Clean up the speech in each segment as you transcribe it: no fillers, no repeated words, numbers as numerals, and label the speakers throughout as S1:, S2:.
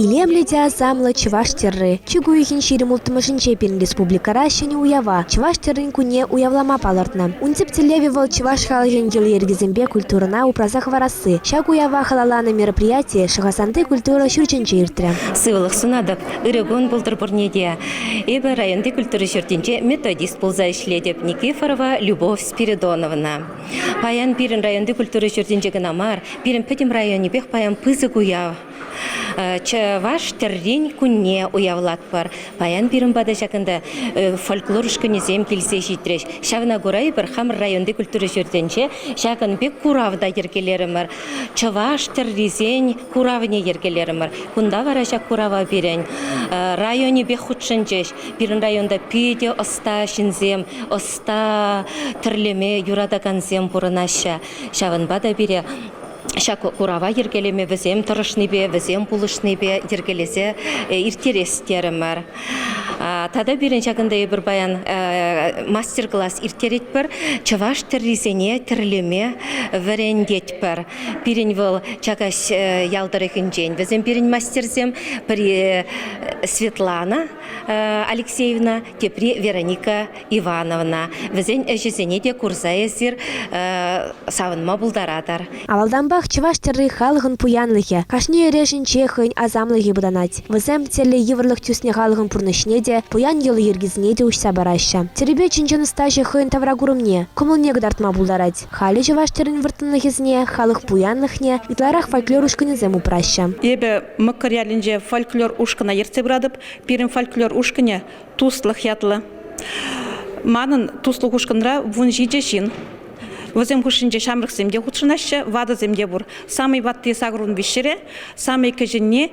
S1: Илемлӗ те асамлӑ чӑваш тӗрри. Чӳк уйӑхӗн 26-мӗшӗнче пирӗн республикӑра ҫӗнӗ уява, Чӑваш тӗррин кунне уявлама палӑртнӑ. Ун тӗп тӗллевӗ вӑл чӑваш халӑхӗн йӑли-йӗркисемпе культурӑна упраса хӑварасси. Ҫак уява халалланӑ мероприяти Шӑхасанти культура ҫурчӗнче иртрӗ.
S2: Сывлӑх сунатӑп, ырӑ кун пултӑр пурне те. Эпӗ районти культура ҫуртӗнче методист пулса ӗҫлетӗп, Никифорова Любовь Спиридоновна. Паян пирӗн районти культура ҫуртӗнче кӑна мар, пирӗн пӗтӗм районӗпех паян пысӑк уяв. Чӑваш тӗррин кунне уявлатпӑр. Паян пирӗн пата ҫакӑнта фольклор ушкӑнӗсем килсе ҫитрӗҫ. Ҫавна кура эпир хамӑр районти культура ҫуртӗнче ҫакӑн пек курав та йӗркелерӗмӗр. Чӑваш тӗррисен куравне йӗркелерӗмӗр. Кунта вара ҫак курава пирӗн районӗпех хутшӑнчӗҫ. Пирӗн районта питӗ ӑста ҫынсем, ӑста тӗрлеме юратакансем пурӑнаҫҫӗ. Ҫавӑнпа та пире ҫак курава йӗркелеме вӗсем тӑрӑшнипе, вӗсем пулӑшнипе йӗркелесе ирттерес терӗмӗр. Тата пирӗн ҫакӑнта эпир паян мастер-класс ирттеретпӗр, чӑваш тӗррисене тӗрлеме вӗрентетпӗр. Пирӗн вӑл Чакаҫ ял тӑрӑхӗнчен. Вӗсем пирӗн мастерсем. Пӗри Светлана Алексеевна, тепри Вероника Ивановна. Вӗсен ӗҫӗсене те курса эсир савӑнма пултаратӑр.
S1: Авалтанпах чӑваш тӗрри халӑхӑн пуянлӑхӗ. Кашни эрешӗнче хӑйӗн асамлӑхӗ пытанать. Вӗсем тӗрлӗ йывӑрлӑх тӳснӗ халӑхӑн пурнӑҫне те, пуян йӑли-йӗркисене те уҫса параҫҫӗ. Тӗрӗпе чӑн-чӑн ӑстаҫӑ хӑйӗн тавракурӑмне, кӑмӑлне кӑтартма пултарать. Халӗ чӑваш тӗррин вӑрттӑнлӑхӗсене, халӑх пуянлӑхне ытларах фольклор ушкӑнӗсем упраҫҫӗ.
S3: Эпӗ Мӑкӑр ялӗнче фольклор ушкӑна ертсе пыратӑп. Пирӗн фольклор ушкӑнӗ Туслӑх ятлӑ. Манӑн туслӑх ушкӑнра 17 ҫын. Вӗсем хушшинче ҫамрӑксем те хутшӑнаҫҫӗ, ватӑсем те пур. Самый ватти сакӑрвун виҫҫӗре, самый кӗҫӗнни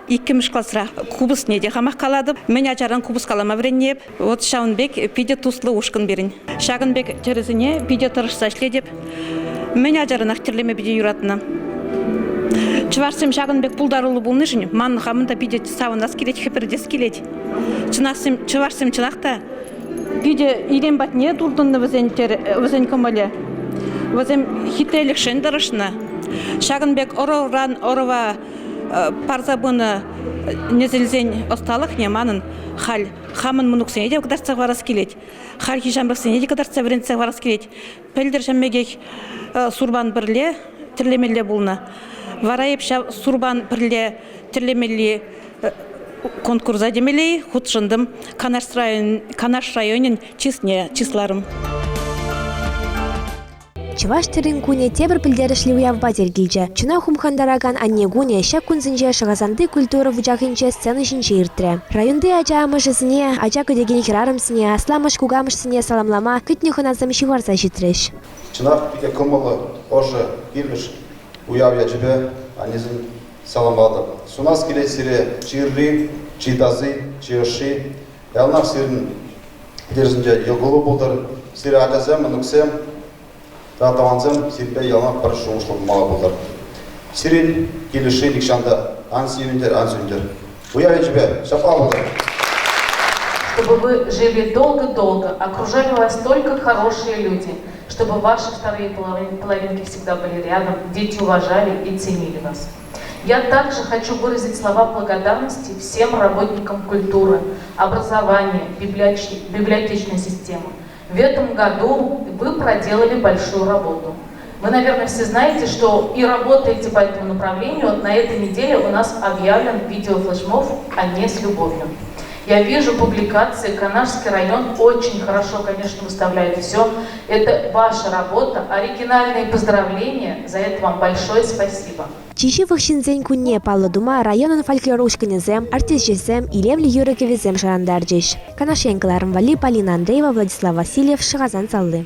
S3: иккӗмӗш класра. Купӑсне те хамах калатӑп. Мӗн ачаран купӑс калама вӗреннӗ эп. Вот ҫавӑн пек питӗ туслӑ ушкӑн пирӗн. Ҫакӑн пек тӗрӗсене питӗ тӑрӑшса ӗҫлетӗп. Мӗн ачаранах тӗрлеме питӗ юратнӑ. Чӑвашсем ҫакӑн пек пултаруллӑ пулнишӗн ман хамӑн та питӗ савӑнас килет, хӗпӗртес килет. Чӑнахсем, чӑвашсем чӑнах та питӗ илем патне туртӑннӑ вӗсен, вӗсен кӑмӑлӗ. Вӗсем хитрелӗхшӗн тӑрӑшнӑ. Ҫакӑн пек ӑруран ӑрӑва парса пынӑ несӗлсен ӑсталӑхне манӑн халь хамӑн мӑнуксене те кӑтартса хӑварас килет. Хальхи ҫамрӑксене те кӑтартса вӗрентсе хӑварас килет. Пӗлтӗр ҫав пекех сурпан пӗрле тӗрлемелле пулнӑ. Вара эп ҫав сурпан пӗрле тӗрлемелли конкурса темелле-и хутшӑнтӑм. Канаш район, Канаш районӗн чысне чысларӑм.
S1: Чӑваш тӗррин кунӗ тепӗр пӗлтерӗшлӗ уявпа тӗл килчӗ. Чуна хумхантаракан Анне кунӗ ҫак кунсенче Шӑхасанти культура вучахӗнче сцена ҫинче иртрӗ. Районти ача амӑшӗсене, ача кӗтекен хӗрарӑмсене, асламӑш-кукамӑшсене саламлама кӗтнӗ хӑнасем ҫывхарса ҫитрӗҫ.
S4: Чӑнах питӗ кӑмӑллӑ, ӑшӑ, килӗш уяв ячӗпе аннесен саламлатӑп. Сунас килет сире чи ырри, чи таси, чи ӑшши. Яланах сирӗн кӗтесӗнче йӑл-кулӑ пултӑр. Сире ачасем, мӑнуксем тата тӑвансем сирӗнпе яланах пӗр шухӑшлӑ пулмалла пултӑр. Сирӗн килӗшӳ нихҫан та ан сивӗнтӗр, ан сӳнтӗр. Уяв ячӗпе ҫапла пултӑр!
S5: Чтобы вы жили долго-долго, окружали вас только хорошие люди, чтобы ваши вторые половинки всегда были рядом, дети уважали и ценили вас. Я также хочу выразить слова благодарности всем работникам культуры, образования, библиотечной системы. В этом году вы проделали большую работу. Вы, наверное, все знаете, что и работаете по этому направлению. На этой неделе у нас объявлен видеофлешмоб «А не с любовью». Я вижу публикации, Канашский район очень хорошо, конечно, выставляет все. Это ваша работа, оригинальные поздравления, за это вам большое спасибо.
S1: Чи ҫывӑх ҫынсен кунне паллӑ тума районӑн фольклор ушкӑнӗсем, артисчӗсем илемлӗ юрӑ-кӗвӗсем шӑрантарчӗҫ. Канаш ен кӑларӑм валли Полина Андреева, Владислав Васильев, Шӑхасан салли.